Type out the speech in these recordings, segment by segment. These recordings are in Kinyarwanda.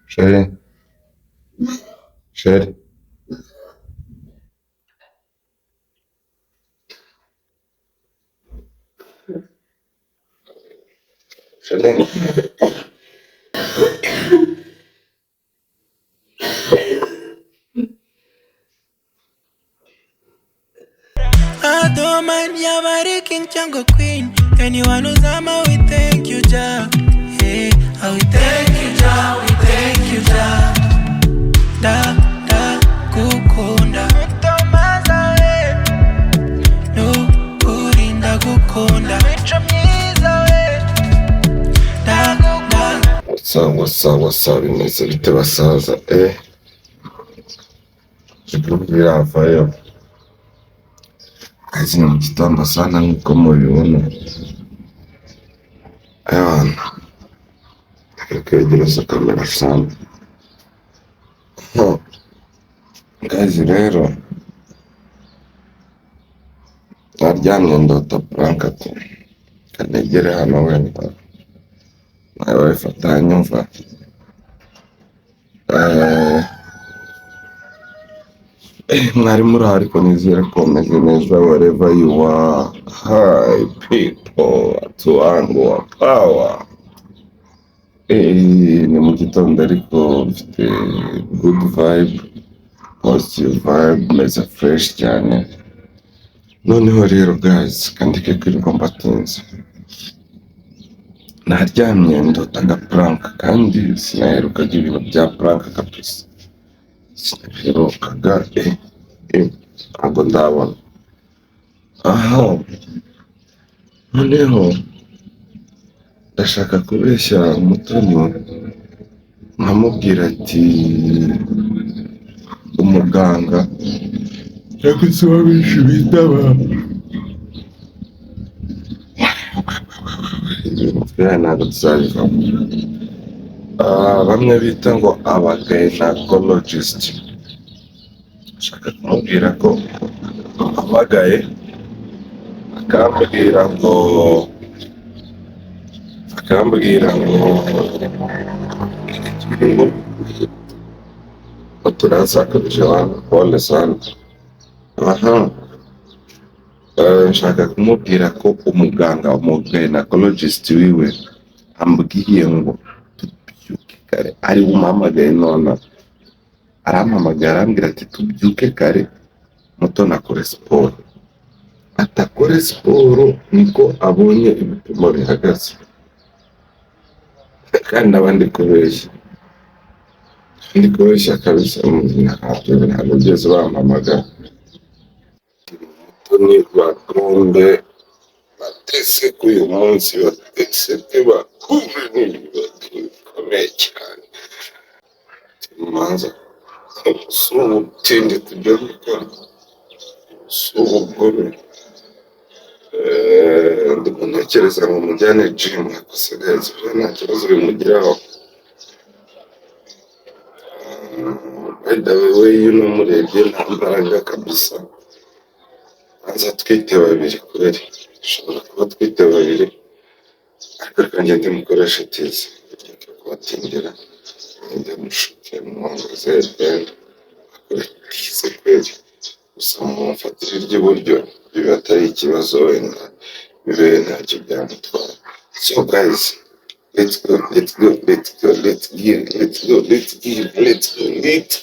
Chérie, chérie, chérie. I don't mind yaba king cyangwa queen. Anyone who's ama, we thank you Jah. Hey, we thank you Jah, we thank you Jah. Da da gukunda. Mutomaza we. Nukuri ndagukunda. Mico myiza we. Da da. What's up, what's up, what's up, bimeze bite basaza? Ibihugu biravayo. Kazi ni mu gitondo sana nk'uko mubibona. Ayana, reka kwegereza kamera sana. Guys rero, naryamye ndota prank ati kanegere hano wenda nawe wifata nyumva. Mwari muri aho ariko nizere ko mumeze neza wherever you are. Hi people, watu wangu wa power. Ni mu gitondo ariko mfite good vibe, positive vibe, meze fresh cyane. Noneho rero guys, kandike kwirirwa mbatinze. Naryamye ndota aga prank kandi sinaherukaga ibintu bya prank kabisa. Sinaherukaga ntabwo ndabona. Aha, noneho ndashaka kubeshya Umutoni nkamubwira ati umuganga cyangwa se uwo benshi bitaba ibintu twera ntabwo tuzabivamo. Bamwe bita ngo aba gynecologist. Nshaka kumubwira ko ampamagaye akambwira ngo turansakabije wangu pole sana. Aha, nshaka kumubwira ko umuganga umugynecologist wiwe ambwiye ngo tubyuke kare, ari bumpamagaye none arampamagaye arambwira ati tubyuke kare Mutoni akore siporo, atakore siporo niko abonye ibipimo bihagaze. Kandi n'abandi kubeshya, ndi kubeshya kabisa, ntabwo bigeze bampamagara. Mutoni bagombe bateseke uyu munsi, bateseke bakumve n'ibibazo bikomeye cyane. Imanza si ubutindi tujya gukora, si ubugome. Ndimo ntekereza ngo mujyane gym, ariko se guys, buriya nta kibazo bimugiraho. By the way, iyo unamurebye nta mbaraga kabisa. Aza twite babiri kweli, ashobora kuba twite babiri, ariko reka ngende mukoreshe tizi, reka kubatindira, ngende mushuke mwongeze then akore tize kweli. Gusa mumfatire iry'iburyo biba atari ikibazo wenda bibe ntacyo byamutwara. So guys, let's go, let's go, let's go, let's get, let's go, let's get, let's go, let's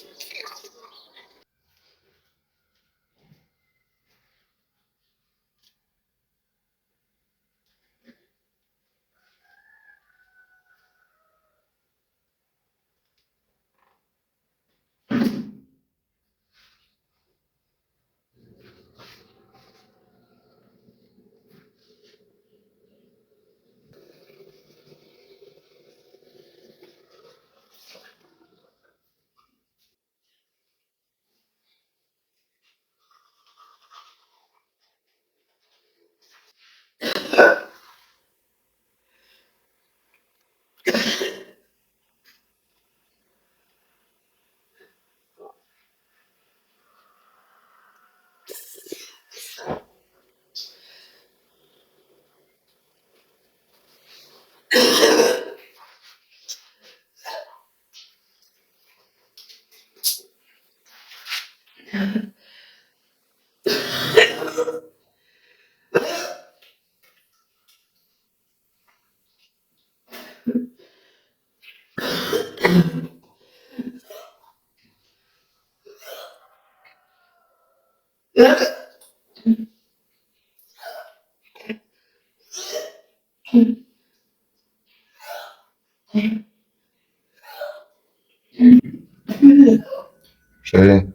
Chérie,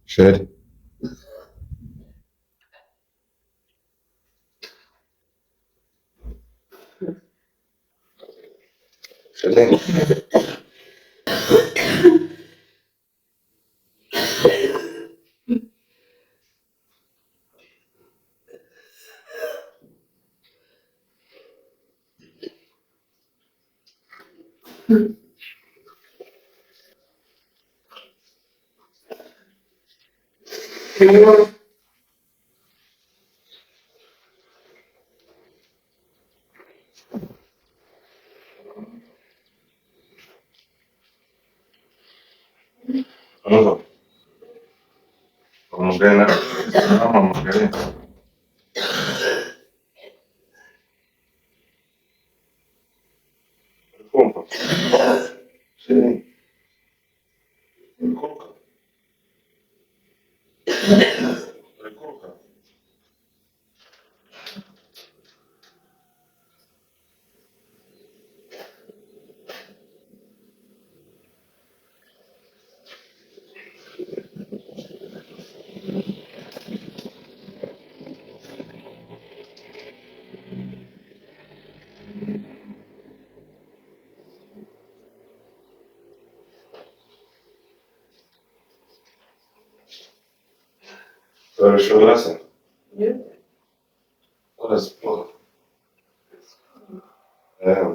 chérie. Chérie. Urumva umugore narampamagaye. Uri kumva? Chérie, uri kuruka? Uri kuruka? Urabishobora se? Gukora siporo.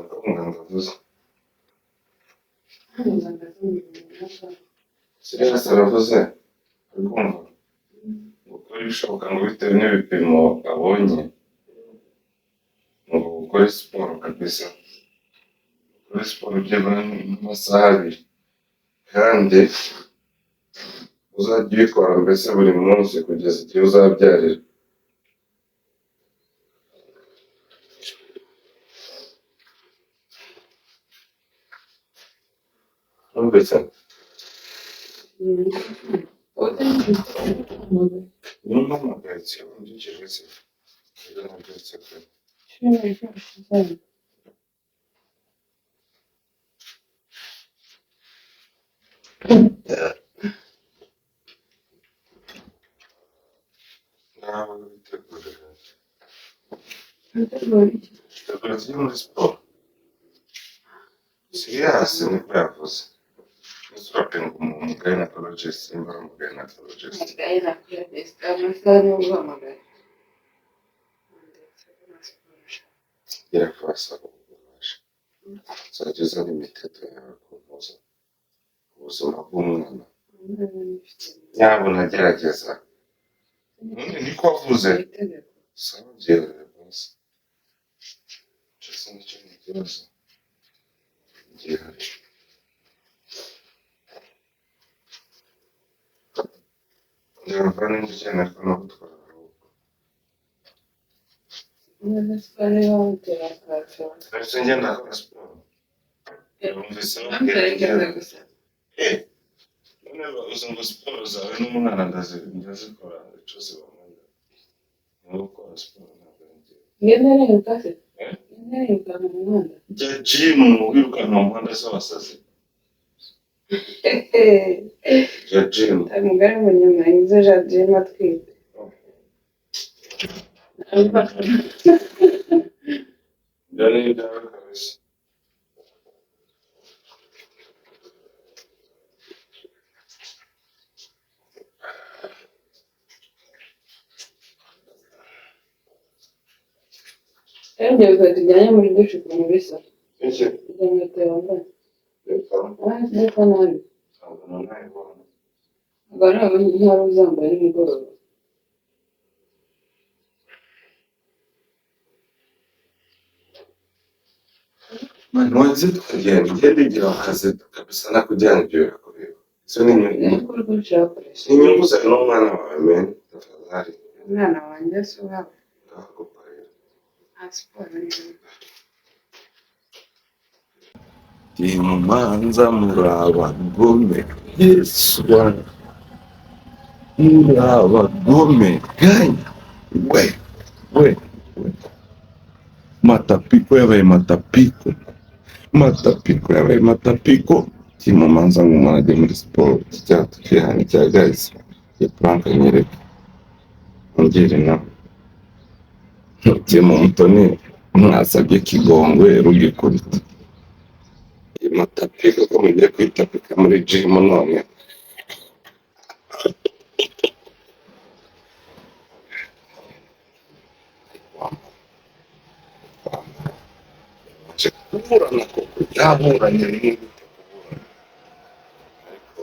Uko muganga avuze. Sirius aravuze, uri kumva? Gukora ibishoboka ngo bitewe n'ibipimo abonye, ngo ukore siporo kabisa. Ukore siporo byibura nk'amasaha abiri. Kandi uzajya ubikora mbese buri munsi kugeza igihe uzabyarira. Numvise? Niyo mpamagaye mbyukije se. Rero nabyutse kare. Ngaho witegure. Tegura tujye muri siporo. Sirius niko yavuze. Ese urapinga umuntu gynecologist nimba ari umu gynecologist. Gera kubasaba ububasha. Uzajya uzana imiteto yawe kumpuza ubuzima bw'umwana. Nyabuna gerageza. None niko wavuze. Saba byihorere basi. Icyo se nicyo ni ikibazo. Gihari. Ndumva nimba ukeneye ko nagutwara ahubwo. Ndetse njye ndakora siporo. Numvise bakubwira Eh, none uzi ngo siporo zawe n'umwana ndazikora icyo zibamarira. Ni gukora siporo ntabwo ari njyewe. Eh? Jya jimu wirukanka mu muhanda se wasaze. Jya jimu. Ibyo ni ibyawe kabisa. Iki? Reka. Ntabwo nayibona. Man, wagize tukagenda, ugenda igira akazi kabisa, nakujyana, ibyo birakureba. Izo ni inyungu, Ariko urwo nshaka. Ni inyungu zawe n'umwana wawe, man, tafadhali. Umwana wanjye si uwawe. Ngaho parera. Nta siporo nini. Imanza muri abagome, Yesu wanjye, muri abagome ganya we we we, matapiko yabaye matapiko, matapiko yabaye matapiko. Kimumanza ngo umuntu ajye muri siporo, kijya tukihana icya guys ya prank, nyereka ungire inama. Timu Mutoni mwasabye kigongwe rugikubita matapiko ko mugiye kwitapika muri gym none. Wambara kuburana koko, yaburanye n'ibite kuburana, ariko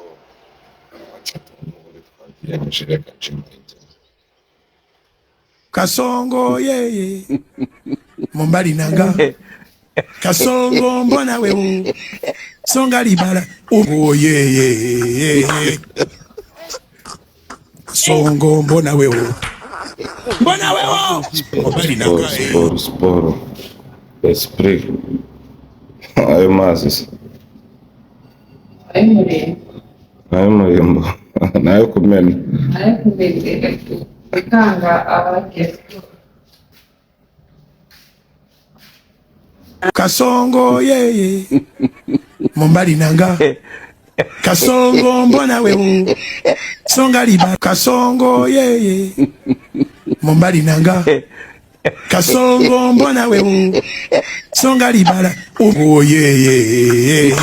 abaca n'ubundi twagiyemeje, reka gym ijya. Kasongo yeye mobali nanga Kasongo mbona wewe songa libala oh yeye Kasongo mbona wewe mbona wewe mobali Siporo. nanga. Siporo, siporo, esprit. Ayo mazi se? Ay'umurimbo. Ay'umurimbo nayo kumena. Ayo kumenya bikanga abagiye siporo. Kasongo yeye mobali nanga Kasongo mbona wewe songa libala Kasongo yeye mobali nanga Kasongo mbona wewe songa libala oh yeye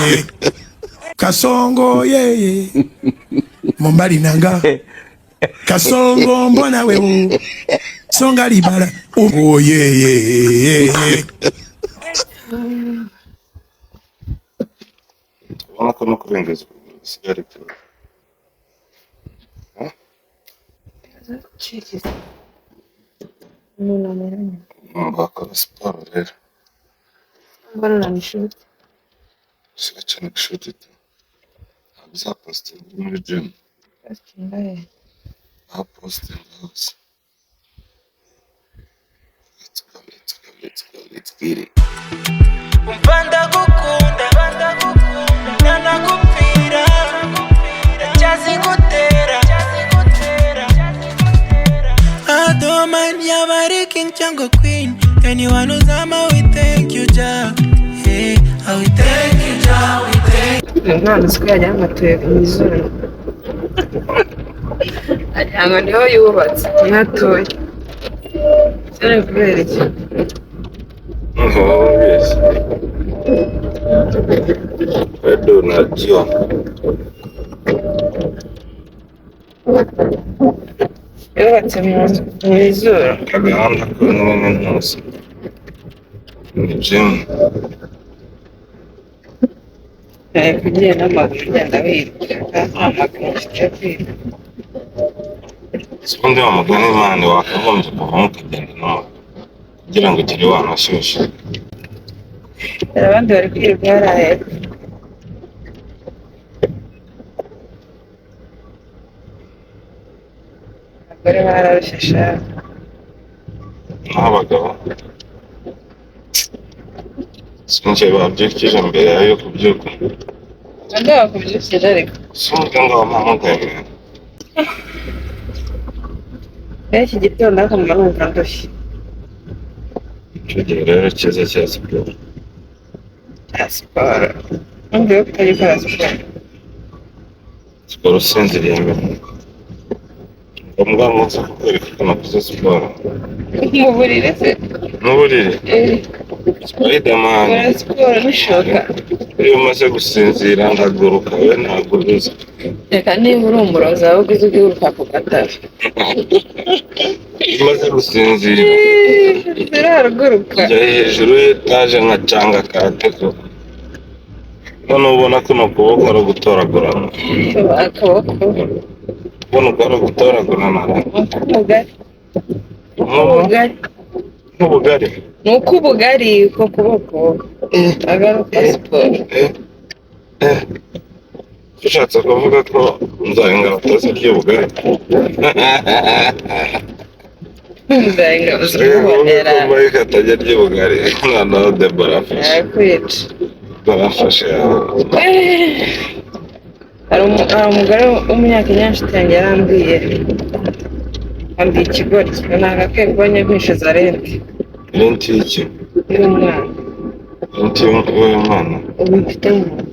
Kasongo yeye mobali nanga Kasongo mbona wewe songa libala oh yeye. Ubona ko no kurengeza ukuguru bisigaye ari ikibazo. Guciriza umuntu ameranye. Ngo wakora siporo rero. Mbona unanishuti. Usigaye inshuti tu, ntabwo uzapositinga uri muri gym. Postinga he? Aho positinga hose. Let's go, let's go, let's go, let's get it. Umva ndagukunda ntanagupfira ndacyazigutera. I don't mind yaba ari king cyangwa queen. Anyone who's ama, we thank you Jah. Hey, we thank you Jah, we thank Umwana uzi ko yajya amatuye mu izuru, agira ngo niho yubatse, niho atuye. Cyane kubera iki? Yes. Bado najua. Yubatse mu izuru. Agahanda konyine n'intuza ni gym. Ugiye n'amaguru, ugenda wiruka, nta maguru mfite kwiruka. Ubundi wa mugani, Imana, wakagombye kuvamo ukagenda n'amaguru kugira ngo ugere wanashyushye. Hari abandi bari kwiruka hariya hepfo. Abagore bararushye sha. Naho abagabo sinjye babyukije mbere yo kubyuka. Ntabwo bakubyukije ariko. Si umuryango wampamagaye. Rero iki gitondo ariko mba numva ndushye. Icyo gihe rero cyiza cya siporo. Cya siporo, numva yo kutajya ukora siporo. Siporo usinziriye mbere, ngombwa ngo nze kukwereka ko nakoze siporo. Mu buriri se? N'uburiri. Eh. Spiderman. Ukora siporo n'ishoka. Iyo umaze gusinzira ndaguruka, we ntabwo ubizi. Reka, niba uri umurozi ahubwo uzi ugiruka ku gatari. Iyo umaze gusinzira Ziraruguruka. njya hejuru y'etaje nkacanga karate koko, none ubona kuno kuboko ari ugutoragurana. Akaboko. Ubona uko ari ugutoragurana. Ubugari. Ubugari. Nk'ubugari. Ni uko ubugari uko kuboko. Agaruka siporo. Ushatse kuvuga ko nzayingabo atazirya ubugari? Nzayingabo Ushaka kuvuga ko zimubonera. Mike atajya arya ubugari? Noneho Debora afashe. Arakwica. Barafashe. Hari umugore w'umunyakenya, inshuti yanjye, yarambwiye, ambwiye ikigoryi ngo nagakwiye kuba nyamwishyuza rent. Rent y'iki? Y'umwana. Rent y'uyu mwana? Ubu mfite mu nda.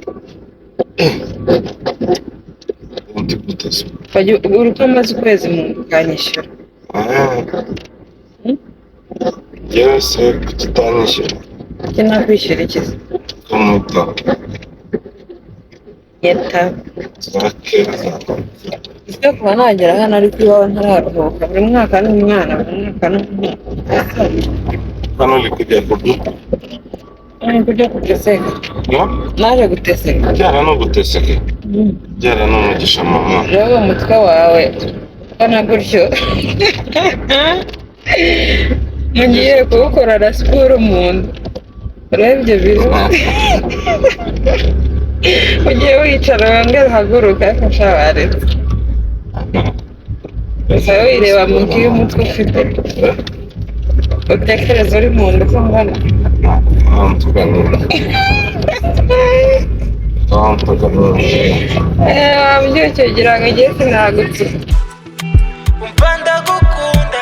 Rent gute se? Uri uko amaze ukwezi mu nda ukanyishyura. Ah. Njyewe se kuki utanyishyura? Kuki nakwishyura ikizi? Kumwitaho. Yeta. Za kera za Ese kuba nagera hano ariko iwawe ntararuhuka, buri mwaka ni umwana, buri mwaka ni umwana. Hano uri kujya kudu Ni kujya guteseka. No. Naje guteseka. Byara no guteseka, byara ni umugisha, mama. Rero uwo mutwe wawe ubona gutyo mugiye kuwukorera siporo mu nda, urebye biro ugiye wicara wongere uhaguruka, ariko sha waretse gusa wireba mu ngiyo umutwe ufite, utekereza uri mu nda uko ungana. Tuganira, tuganira. Wabyukiye ugira ngo ugiye sinagutse. Umva ndagukunda,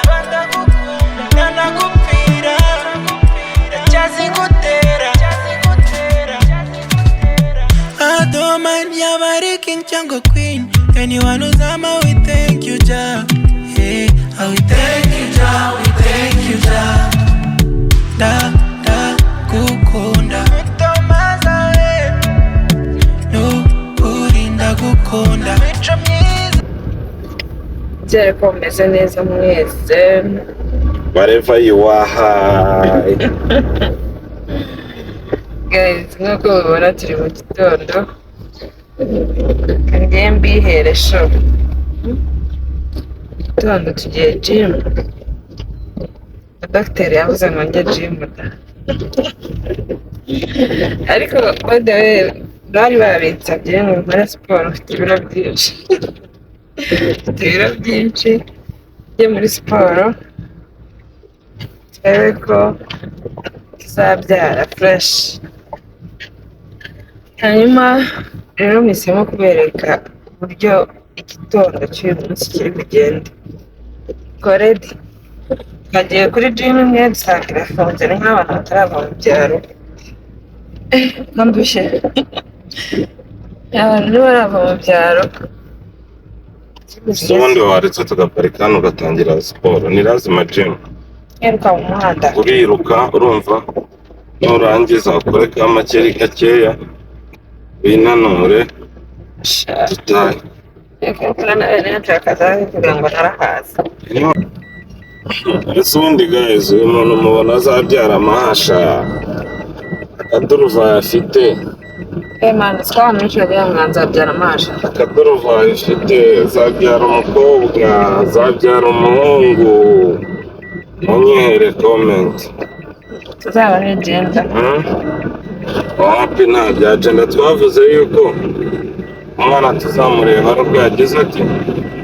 ntanagupfira, ndacyazigutera. I don't mind yaba ari king cyangwa queen. Anyone who's on my we thank you Jah. Yeah, we thank you Jah, we thank you Jah. Da da gukunda. Nukuri ndagukunda. Mico myiza. Nizere ko mumeze neza mwese. Wherever you are, hi. Guys, nk'uko mubibona turi mu gitondo, ngiye mbihere show. Gitondo tugiye gym, dogiteri yavuze ngo njye gym da, ariko by the way bari babinsabye ngo nkore siporo, mfite ibiro byinshi, mfite ibiro byinshi, njye muri siporo turebe ko tuzabyara fresh. Hanyuma rero mpisemo kubereka uburyo igitondo cy'uyu munsi kiri bugende. Already twagiye kuri gym imwe dusanga irafunze, ni nk'abantu batarava mu byaro ndushye, abantu ntibarava mu byaro. Se ubundi waretse tugaparika hano ugatangira siporo? Ni lazima gym. Nkiruka mu muhanda? Uriruka, urumva, nurangiza ukore ka makeri gakeya, winanure, dutahe. Reka nawe nshaka kugira ngo narahaza. Ese ubundi guys, uyu muntu mubona azabyara amahasha akaduruvayo afite? Eh man, siko abantu benshi bagira ngo nzabyara amasha. Akaduruvayo afite, azabyara umukobwa, azabyara umuhungu? Munyihere comment. Tuzabahe gender. Hmm? Wapi, nta bya gender, twavuze yuko umwana tuzamureba ari uko yagize ati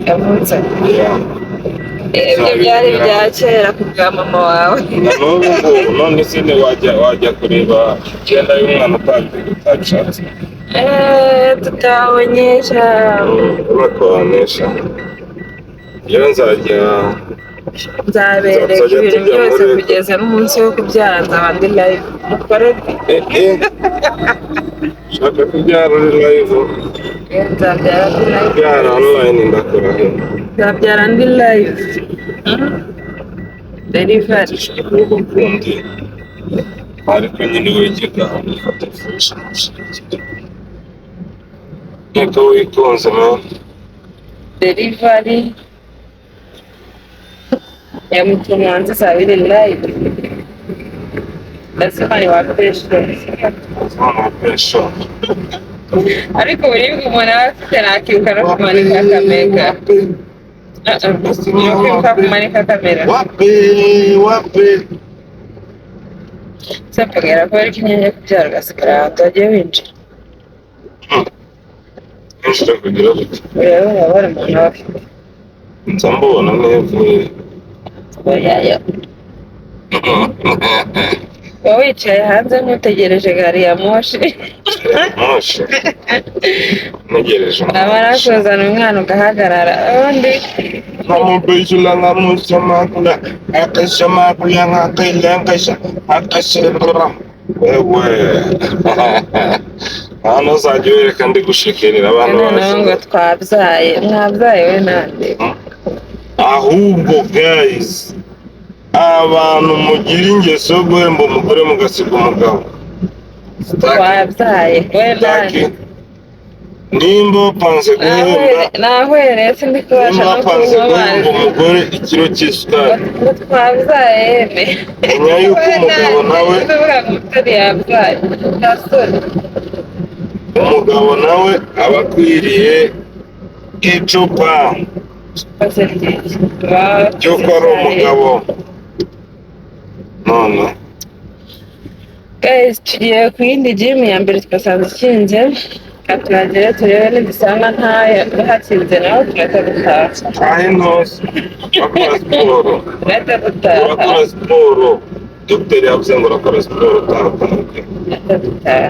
Yavutse. Yeah. Ibyo byari ibya kera ku bwa mama wawe. Na n'ubu ngubu, none se wajya kureba gender y'umwana utabishatse? Eh, tutabonyesha. Urakonesha iyo nzajya Nzabereka Nzajya ibintu tujya byose kugeza n'umunsi wo kubyara, nzaba ndi live mukore. Eh, shaka kubyara uri live? Eh, nzabyara ndi live. Kubyara online, ndakurahiye. Nzabyara ndi live. Delivery. Ukuboko kundi, ariko nyine wegeka ahantu ufata fresh, nk'uko wikunze, man. Delivery ya mutumanzi izaba iri live, lazima niwapeshe. Uzabona pressure. Ariko uburibwe umuntu aba afite, nakibuka no kumanika kamera. Nakwibuka kumanika kamera. Wapi, wapi. Sapagera kubera ko imyanya yo kubyara ugasigara ahantu wagiye winjira. Nshobora kugira gute? Ureba urabona umuntu aba afite. Nza mbona neza. Oya, uba wicaye hanze nk'utegereje gari ya moshi. Moshi ntegereje. Wamara kuzana umwana ugahagarara ubundi. Nkamubejula, nkamusomakula, akashamakula, nkakailankasha akashirra. Wewe hano uzajya wereka ndi gushekerera abantu. Noneho ngo baje. Twabyaye, mwabyaye we nande? Ahubwo guys, abantu mugira ingeso yo guhemba umugore mugasiga umugabo. Twabyaye we Taki. nande? Nimba wapanze guhemba, Nahwereye sindi kubasha nimba no wapanze kunywa guhemba amazi. umugore ikiro cy'isukari, Ngo twabyaye yeme. menya yuko umugabo nawe, Tuvuga ngo umutoni yabyaye nta soni. umugabo nawe aba akwiriye icupa ry'uko ari umugabo none. Guys, tugiye ku yindi gym ya mbere twasanze ikinze. Reka tuhagere turebe, nidusanga ntayo hakinze naho turahita dutaha. Aho intozi urakora siporo. Turahita dutaha. Urakora siporo, dogiteri yavuze ngo urakora siporo, utaha. Turahita dutaha.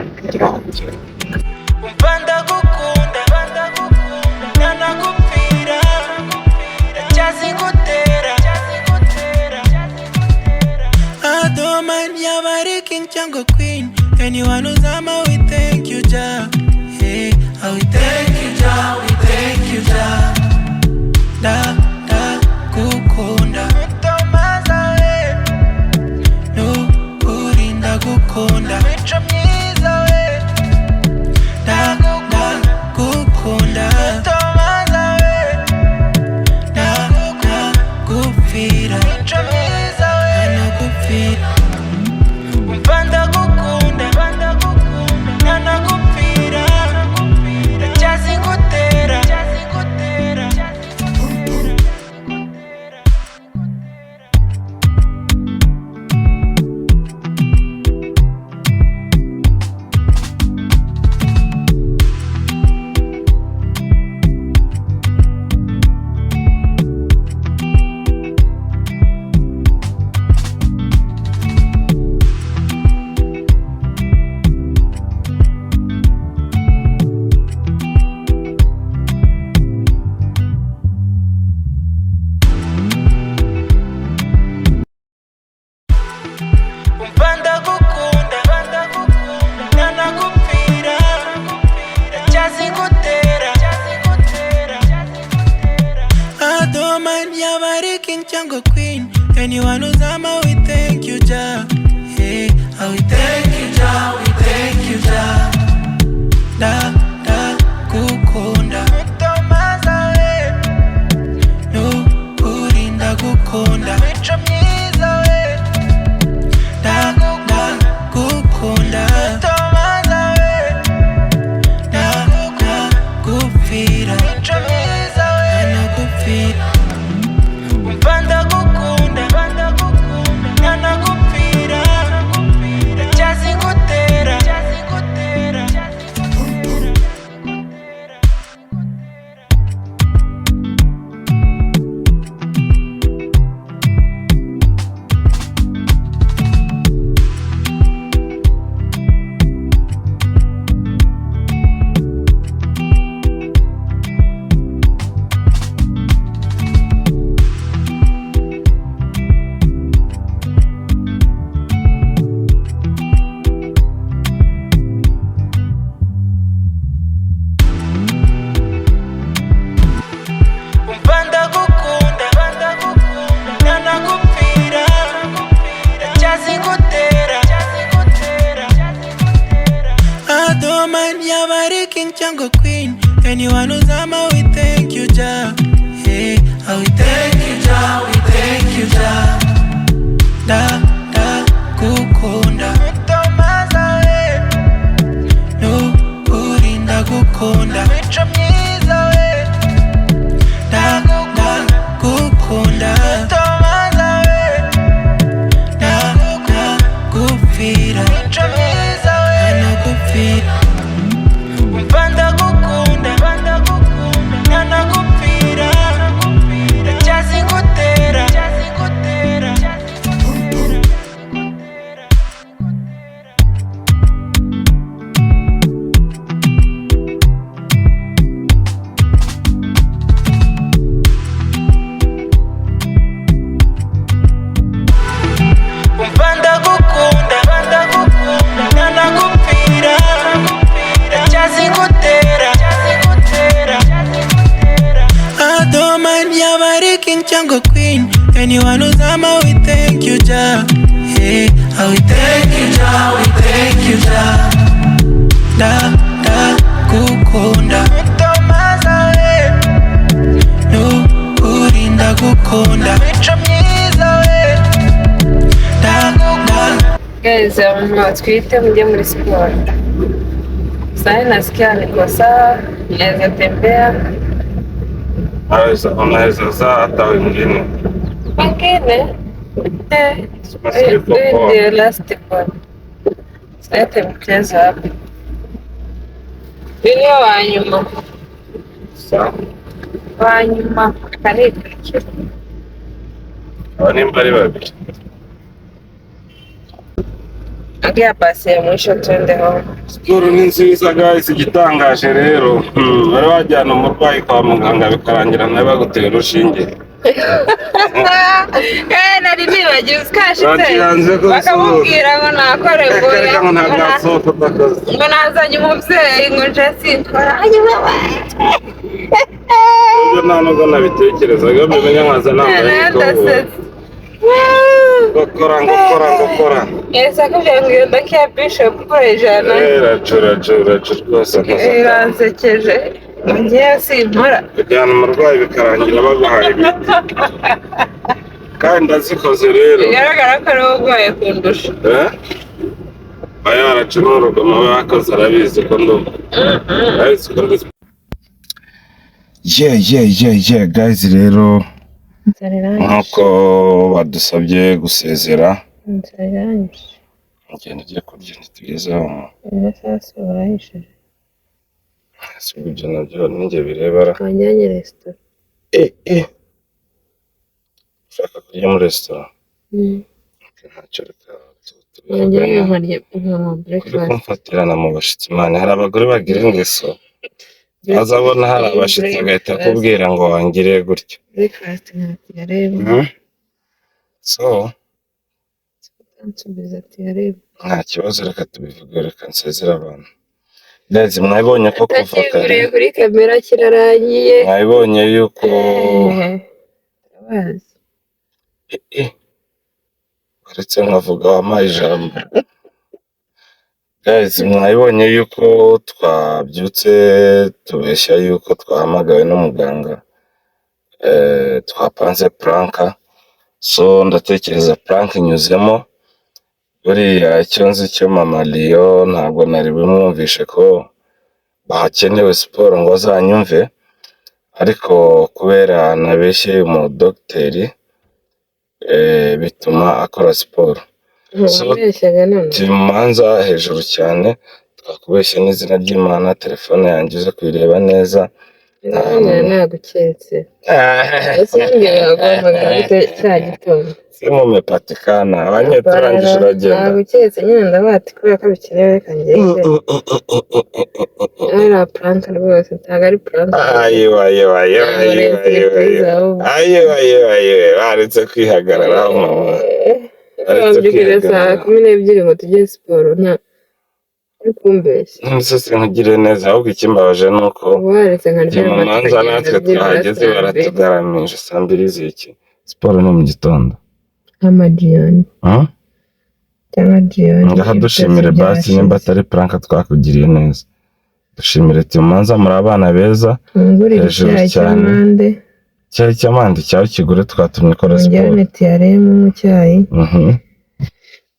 Umva ndagukunda, ntanagupfira, ndacyazigutera. I don't mind yaba ari king cyangwa queen. Anyone who's on my we thank you Jah. Hey, I we thank you Jah, we thank you Jah. Da da gukunda. Mutomaza we. Nukuri ndagukunda. Mico myiza we. Da da gukunda. Mutomaza we. Da da gupfira. Mico myiza we. Ntanagupfira. Umva ndagukunda, ntanagupfira, ndacyazigutera. Umva ndagukunda, ntanagupfira, ndacyazigutera. I don't mind yaba ari king cyangwa queen. Anyone who's on my we thank you Jah. Hey, I we thank you Jah, we thank you Jah. Da da gukunda. Mutomaza we. Nukuri ndagukunda. Mico myiza we. Da da gukunda. Mutomaza we. Da da gupfira. Mico myiza we. Ntanagupfira. Umva ndagukunda, ntanagupfira, ndacyazigutera. Umva ndagukunda, ntanagupfira, ndacyazigutera. I don't mind yaba ari king cyangwa queen. Anyone who's on my we thank you Jah. Hey, I we thank you Jah, we thank you Jah. Da da gukunda. Mutomaza we. Nukuri ndagukunda. Mico myiza we. Da da gukunda. Mutomaza we. Da da gupfira. Ntanagupfira, ntanagupfira. Umva ndagukunda, ntanagupfira. Ndacyazigutera. Umva ndagukunda, ntanagupfira. Ndacyazigutera. I don't mind yaba ari king cyangwa queen. Anyone who's ama, we thank you Jah. Yeah, we thank you Jah, we thank you Jah. Da da gukunda. Mutomaza we. Nukuri ndagukunda. Mico myiza we. Ndagukunda. Guys, abantu batwite mujye muri siporo. Sasa nasikia niko sawa, naweza tembea. Unaweza zaa hata wengine. Wengine eh, Basi uko huyu poa. ndio last one. Silete mchezo hapa. Uyu niwe wa nyuma. Sawa. Wa nyuma akanikurikira. Aba nimba ari babiri. Ongea basi ya mwisho twende home. Siporo ni nziza guys, igitangaje rero bari bajyana umurwayi kwa muganga bikarangira nawe bagutera urushinge. Eh, nari nibagiwe ukashitse. Bakiranze ko Bakamubwira ngo nakore ngo Reka reka ngo ntabwo yasohoka utakoze. ngo nazanye umubyeyi ngo nje sinkora. Ayiwe. Ibyo nta nubwo nabitekerezaga, iyo mbimenya nkaza nambaye ikoboyi. Ndasetse. Ngokora ngokora ngokora. Yahise akubwira ngo iyo ndakiya bishop kuri 100. Eh, racu racu racu rwose nkoze. Iransekeje. Ngewe sinkora. Kujyana umurwayi bikarangira baguhaye imiti. Kandi ndazikoze rero. Bigaragara ko ari wowe urwaye kundusha. Eh? Aba yaracu n'urugomo aba yakoze arabizi ko ndumva. Arabizi ko ndi. Yeah, yeah, yeah, yeah, guys rero Inzara irangije. nk'uko badusabye gusezera Inzara irangije. ugenda ugiye kurya ntitugezeho. Amasaha si barahishije. Si ibyo nabyo ninjye bireba ra. Wanjyanye resitora. Eh, eh. Ushaka kurya muri resitora? Ntacyo, reka Wanjyanye tubivugane. nkarya nkanywa Uri breakfast. kumfatirana mu bashitsi mani, hari abagore bagira ingeso azabona hari abashitsi agahita akubwira ngo wangire gutyo. Breakfast nkatiyareba. So Nsubiza atiyareba. nta kibazo, reka tubivuge, reka nsezere abantu. Guys, mwabonye ko kuva kare Atakiguriye kuri kamera kirarangiye. mwabonye yuko Turabazi. Eh, eh, uretse nkavuga wampaye ijambo. Guys, mwabonye yuko twabyutse tubeshya yuko twahamagawe n'umuganga, twapanze prank. So ndatekereza prank inyuzemo. Buriya icyo nzi cyo mama Leo ntabwo nari bumwumvishe ko hakenewe siporo ngo azanyumve, ariko kubera nabeshye umudogiteri bituma akora siporo. So Wabeshyaga none. timanza hejuru cyane, twakubeshye n'izina ry'Imana, telefone yanjye uze kuyireba neza. None naguketse. Ese umbwira waguhamagara gute cya gitondo? Simumepatikana abanyeturangije uragenda. Naguketse nyine ndavuga ati kubera ko bikenewe reka ngende. Ari prank rwose ntabwo ari prank. Ayiwa ayiwa ayiwa ayiwa ayiwa ayiwa ayiwa ayiwa, baretse kwihagararaho mama. Baretse Wabyukire saa kwihagarara. 12 ngo tujye siporo nta uri kumbeshya. Nonese sinkugiriye neza, ahubwo ikimbabaje ni uko Waretse nkaryama manza tukagenda natwe byibura twahageze saa 2. baratugaramisha saa 2 z'iki. Siporo ni mu gitondo. Amajiyoni Hmm? cyangwa jiyoni. Ngaha dushimire basi nimba atari prank twakugiriye neza. Dushimire Timanza, muri abana beza. Tungurire Hejuru icyayi cyane. cy'amande. Icyayi cy'amande cyawe kigure twatumye ukora siporo. Mujyane tiyaremu mu cyayi. Mhm.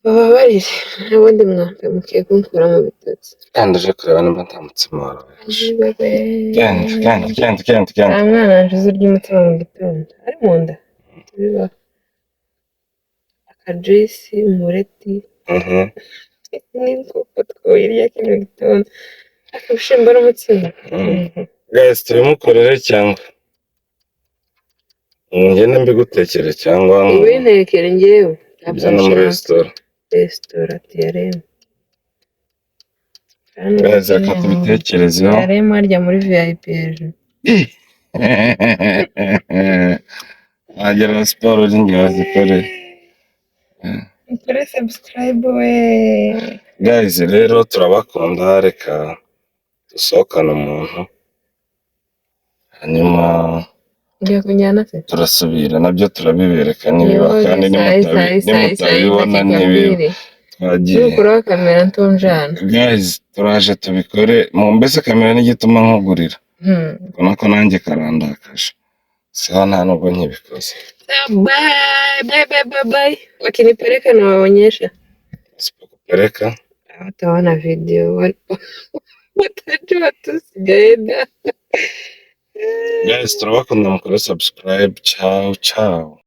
Bababarire n'ubundi mwampe mukiye kunkura mu bitotsi. Kandi uje kureba nimba nta mutsima warawe. Genda genda genda genda genda. Nta mwana wanjye urya umutsima mu gitondo ari mu nda. Bibaho. Akajisi, umureti. N'inkoko twayirya kino gitondo. Ariko ibishyimbo n'umutsima. Guys, tubimukorere cyangwa ngende mbigutekere cyangwa Ubintekere njyewe. Ntabyo ujya no muri nshaka. Resitora. Resitora TRM. Guys, reka tubitekerezeho. TRM harya muri VIP hejuru. Wagera siporo n'ingihe wazikoreye. Mukore subscribe we. Guys, rero turabakunda, reka dusohokane umuntu, hanyuma Ngiye kunjyana se? Turasubira nabyo turabibereka nibiba kandi nimutabibona ntibiba. Twagiye. Nukuraho kamera ntunjana. Guys, turaje tubikore mu mbese kamera n'igituma nkugurira. Ubona ko nanjye karandakaje, siho nta nubwo nkibikoze. Bye bye bye bye bye. Wakinipeleka nawaonyesha. Sipokupeleka. Wataona video, watajua tu sijaenda. Guys, turabakunda, mukore subscribe. Ciao ciao.